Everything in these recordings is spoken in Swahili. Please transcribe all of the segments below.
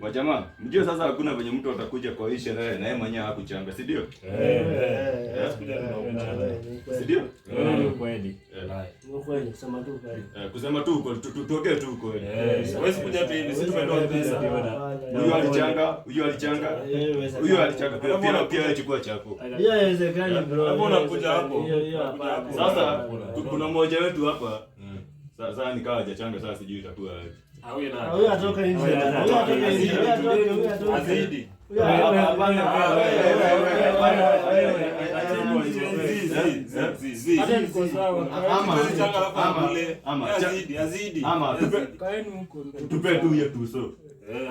Majamaa, mjue sasa hakuna venye mtu atakuja kwa hii sherehe na yeye mwenyewe hakuchanga, si ndio? Si ndio? Ni kweli. Ni kweli, kusema tu kweli. Kusema tu ukweli, tuongee tu ukweli. Huwezi kuja tu hivi, sisi tumetoa pesa. Huyu alichanga, huyu alichanga, huyu alichanga. Pia wewe chukua chako. Hiyo haiwezekani, bro. Hapo unakuja hapo. Hiyo hapana. Sasa kuna mmoja wetu hapa. Sasa nikawa hajachanga, sasa sijui itakuwa aje. Huyu na. Huyu atoke nje. Huyu atoke nje. Huyu atoke, huyu atoke. Azidi. Huyu Zi, zi, zi. Hata niko sawa. Ama Changa alafu ama akule. ama Azidi, azidi. ama Kaeni huko. tupe tu hiyo tuso.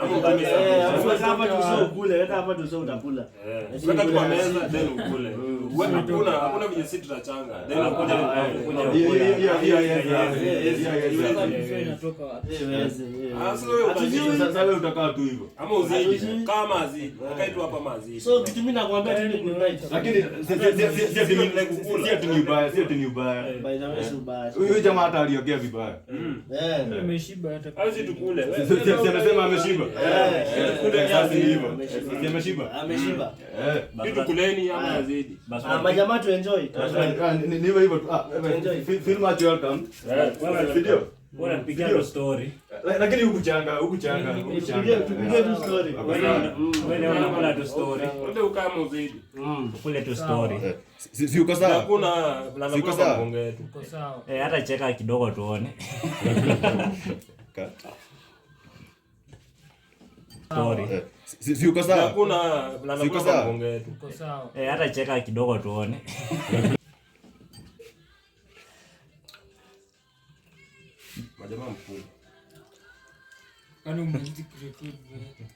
Ama utumie Eh, weka hapa tuso ukule, weka hapa tuso utakula. Weka tu kwa meza then ukule. Wewe hakuna venye sisi tutachanga. Then ukuje. Hiyo hiyo hiyo hiyo. Sasa tuso inatoka wapi? Haiwezi, haiwezi. Ah, sasa wewe utazidi. Sasa wewe utakaa tu hivyo. Ama uzidi. Kama azidi. Weka tu hapa mazidi. So kitu mimi nakwambia tu ni good night. Lakini si ati ni ubaya, si ati ni ubaya. By the way, si ubaya. Huyu jamaa hata aliongea vibaya. Eh. Umeshiba hata. Au si tukule. Si amesema ameshiba. Sasa ni hivyo. Si ameshiba. Ameshiba. Eh. Kitu tukuleni ama azidi. Ah, majamaa tu enjoy. Ni hivyo hivyo tu. Ah, feel much welcome. Si ndio? Unapigia tu story. Lakini huku changa, huku changa, huku changa. Tupige tu story. Wewe unakula tu story. Wote ukaa muzidi. Ukule tu story. Si uko sawa? Hakuna na Siko hakuna sawa. mgongo yetu. Uko sawa. Eh, hata cheka kidogo tuone. Story. Si uko sawa? Hakuna na Siko hakuna sawa. mgongo yetu. Uko sawa. Eh, hata cheka kidogo tuone. Majamaa mkubwa. Kwani umezidi kurekodi, bro?